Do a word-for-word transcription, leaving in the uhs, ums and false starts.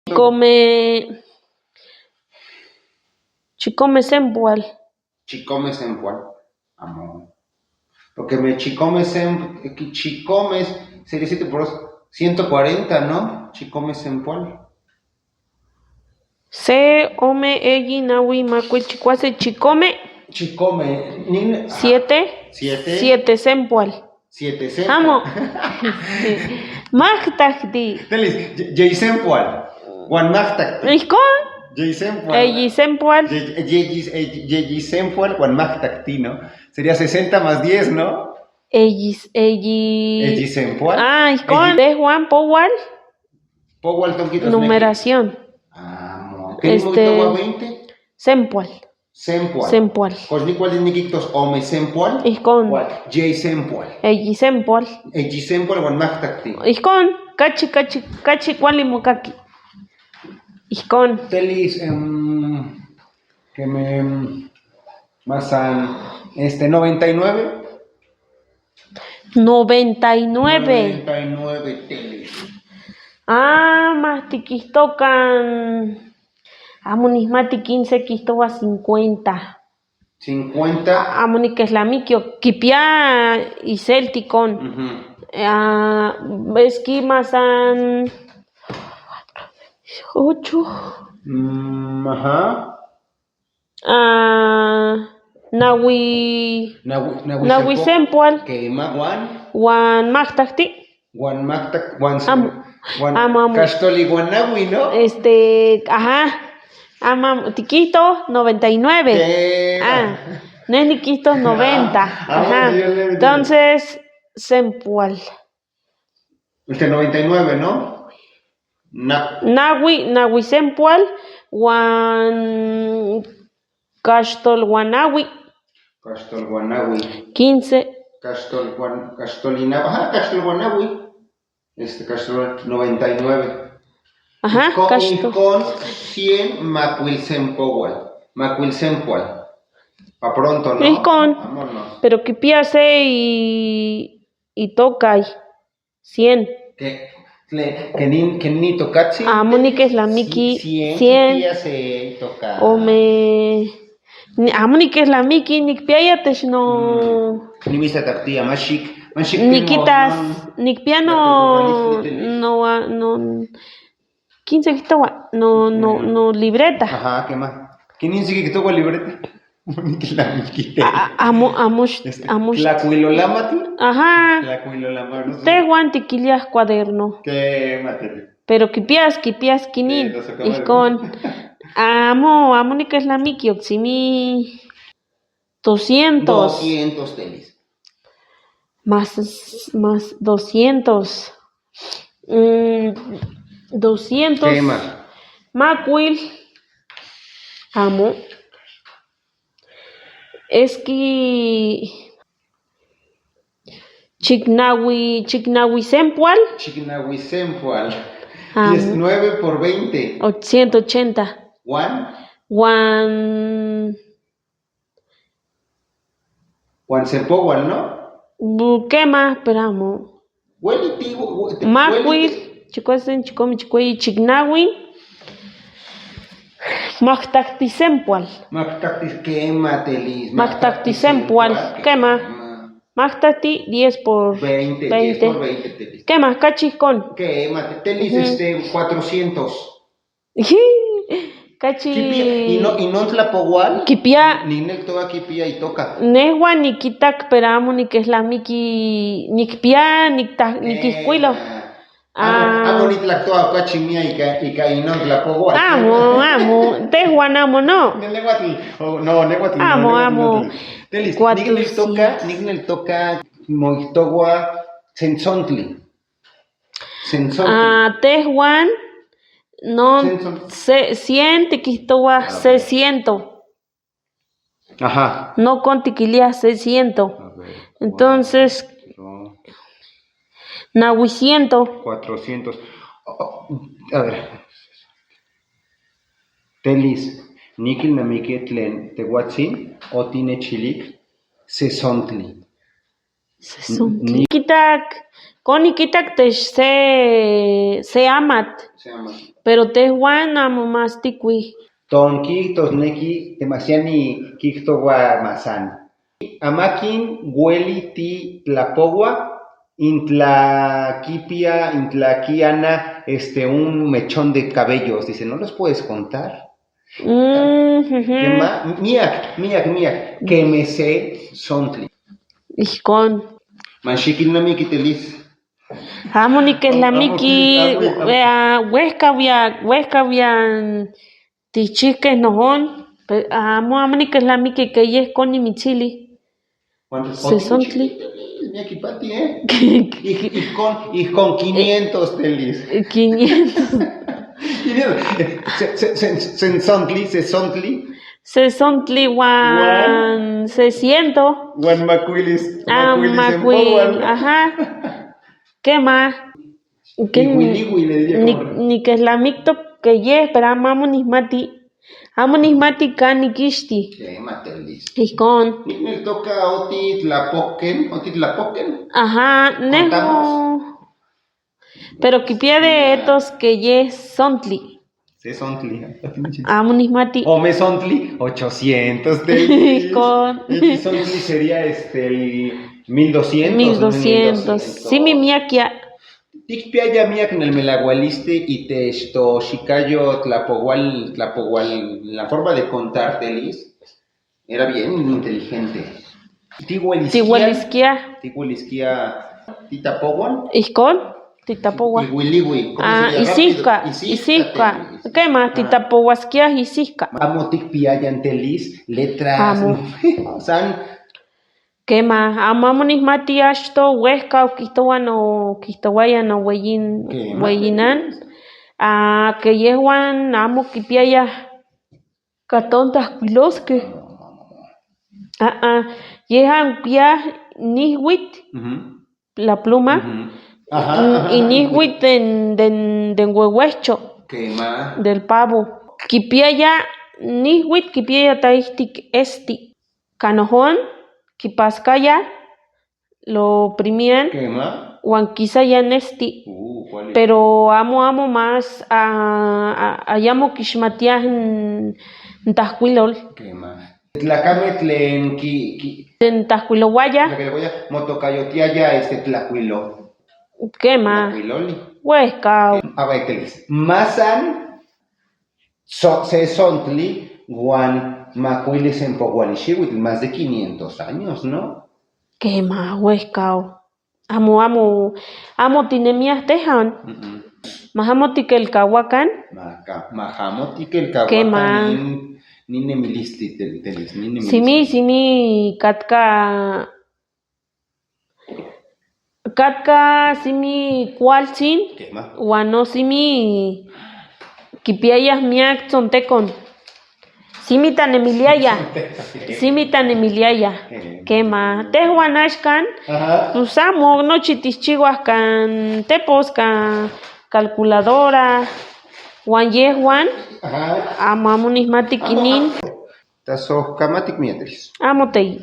Chikome, chikome sempual. Chikome sempual. Amo. Porque me chikome sem-, chikome sería siete por dos, ciento cuarenta, ¿no? Chikome sempual. Se, ome, eyi, nawi, makuil, chikuase, chikome. Chikome. Nin-, ah, siete. Siete. Siete sempual. Siete sempual. Amo. Mahtakti. Telis, ye-, yei sempual. Wan mahtakti. Ijkon. Yei sempual. Eyi sempual. Ye-, ye-, yeyi, eyi, yeyi sempual, wan mahtakti, ¿no? Sería sesenta más diez, ¿no? Eyi, eyi. Eyi sempual. Ah, ijkon. Eyi. Tehuan, powal. Powal tonkitos neki. Numeración. Amo. Este, ken mokitoua veinte? Sempual. Sempual. Sempual. Koch nikual nikijtos ome sempual? Ijkon. Kual? Yei sempual. Eyi sempual. Eyi sempual wan mahtakti. Ijkon. Kachi, kachi, kachi kuali mokaki. Ijkon. Telis, em, keme, em, masan, este, noventa y nueve. Noventa y nueve. Noventa y nueve telis. Ah, ma tikijtokan. Amo nikmati kin se kijtoua cincuenta. Cincuenta. Amo nikilnamiki, kipia iselti kon. Ujú. Ah, es que masan ocho. Mm, ajá. Ah, nawi, nawi, nawi sempual. Nawi sempual. Kema wan. Wan mahtakti. Wan mahtak, wan sem-, amo, wan amo, amo. Kashtoli wan nawi, ¿no? Este, ajá. Amo, amo, tikijto noventa y nueve. Kema. Ah, ne nikijto noventa. Ah, ajá. Entonces, sempual. Este, noventa y nueve, ¿no? Na- Nawi, nawi sempual, wan kashtol wan nawi. Kashtol wan nawi. Quince. Kashtol wan, kashtol ina-, ajá, kashtol wan nawi. Este, kashtol noventa y nueve. Ajá, ijkon, kashtol. Ijkon, cien makuil sempoal. Makuil sempoal. Pa pronto, ¿no? Ijkon. Vámonos. Pero kipia se i-, itokai. Cien. Ke, tle, ke nin, ke nin tokatsin. Amo nikilnamiki. Cien, cien. Kipia se itoka. Ome. Ni, amo nikilnamiki, nikpiaya tesh no. Mm. Nimistaktia, mashik, mashik. Nikitas, no, nikpia no, no, no. Quince kijtoua, no, no, mm, no libreta. Ajá, kema. Ken nin se kijtoua libreta. Amo nikilnamiki. A, a, amo, amo, este, amo. Tlakuilolamatl. Ajá. Tlakuilolamatl, no sé. Tehuan tikilia cuaderno. Kema, kema. Pero kipias, kipias kinin. Sí, no sé cómo. Ijkon. Amo, amo nikilnamiki, oksimi. Doscientos. Doscientos tenis. Más, más doscientos. Mm, doscientos. Kema. Makuil. Amo. Es que chiknawi, chiknawi sempoal. Chiknawi sempoal. Amo. Diecinueve por veinte. O ciento ochenta. Wan. Wan. Wan sempouan, ¿no? Bu-, kema, pero amo. Ueliti, u-, u-, te-, makuil, ueliti. Chikuasen, chikome, chikueyi, chiknawi. Mahtakti sempoal. Mahtakti, kema, telis. Mahtakti sempoal, kema. Kema. Mahtakti, diez por veinte, veinte. Diez por veinte, telis. Kema, kachi kon. Kema, te-, telis, ujú, este, cuatrocientos. Kachi. Kipia, y no, y non tlapoual. Kipia. Nin nel toka kipia itoka. Nehuan nikitak, pero amo nikilnamiki, nikpia, nikta-, eh, nikijkuilo. Amo, ah, amo nitlaktoa kachi mia ika, ika inon tlapoual. Amo, amo. Tehuan amo, no. Ne-, nehuatl, oh, no, nehuatl, no, amo, nehuatl, amo. Telis, cuatrocientos. Nik nel toka, nik nel toka moijtoua sensontli. Sensontli. Ah, tehuan, no, sensontli. Se-, cien tikijtoua, ah, ok, seiscientos. Ajá. No kon tikilia seiscientos. A ver, entonces, cuatro, novecientos. Cuatrocientos. Oh, oh, a ver. Telis, nik kilnamiki tlen tehuatzin otinechilik sesontli. Sesontli. Kitak, koni kitak tesh se, se amat. Se amat. Pero tehuan amo mas tikui. Ton kijtosneki, temasia nikijtohua masan. Amakin ueli ti tlapohua, intla kipia, intla kiana, este, un mechón de cabellos. Dice, no los puedes contar. Mm, ujú. Kema, miak, miak, miak. Keme sesontli. Ijkon. Manshikilnamiki telis. Amo nikelnamiki, amo, amo, amo. Uehkauia, uehkauia tichike nohon. Pe-, amo, amo nikelnamiki ke yeh koni mitsili. ¿Cuántos? Sesontli. Miak kipati, ¿eh? Ij-, ijkon, ijkon, quinientos telis. Quinientos. Quinientos. Se-, se-, se-, sesontli, sesontli. Sesontli huan, huan seiscientos. Huan makuilis, ah, makuilis en makuil, pohual. Ajá. Kema. Ken ihuil, ihuil, le diría ni-, como nikelnamiktok ke yeh, pero amo, amo nihmati. Amo nihmati kan nikixti. Kema telis. Ijkon. Nikneltoka oti tlapohken, oti tlapohken. Ajá, neho. Contamos. Pero kipia de etos ke yeh sontli. Sesontli. Amo nihmati. Ome sontli, ochocientos telis. Ijkon. X sontli sería, este, el mil doscientos, ¿no? Mil doscientos. Simi miakia. Tikpiaya miak nelmelahualistli itech toshikayo tlapohual, tlapohual, la forma de contar telis. Era bien inteligente. Tihueliskia. Tihueliskia. Tihueliskia. Titapohuan. Ijkon, titapohuan. Ihuilihui. ¿Cómo sería? Ah, rápido. Isihka, isihka, isihka. Kema, ah, titapohuaskia isihka. Amo tikpiaya telis, letras. Amo. San. Kema, amo, amo nihmati, achto uehkau kijtohua no, kijtohuaya no weyin-, kema, weyinan. Ah, ke yehuan amo kipiaya katon tahkuiloskeh. Ah, ah, yehan pia nihuitl, ujú, la pluma. Ujú. Ajá, mm, ajá, inihwit den, den, den huehuehcho. Kema. Del pavo. Kipiaya nihwit, kipiaya taihtik este. Kanohon kipaskaya lo primian. Kema. Huan kisaya nesti. Uh, kuali. Pero amo, amo mas, ah, ah, ayamo kixmatiah n, n tahkuilol. Kema. Tlakameh tlen ki, ki, tlen tahkuilouaya. Tlakuilouaya, motokayotiaya, este, tlakuilo. Kema. Tlakuiloli. Uehkau. A ver, telis. Masan so, se sontli huan makuili senpohuali xiuitl, más de quinientos años, ¿no? Kema, uehkau. Amo, amo, amo tinemiah tehan. Mm-mm. Mah amo tikelkahuakan. Maka-, mah amo tikelkahuakan. Kema. Nin, nin nemilistli tel-, telis, nin nemilistli. Simi, simi katka, katka simi kualtzin. Kema. Huan no simi kipiaya miak tzontekon. Simi tanemiliaya. Simi tanemiliaya. Eh. Kema. Tehuan axkan, aha, pues amo nochi tikchihuah kan tepos, kan calculadora. Huan yehuan, aha, amo, amo nihmati kinin. Tasohkamatik mientras. Amo tei.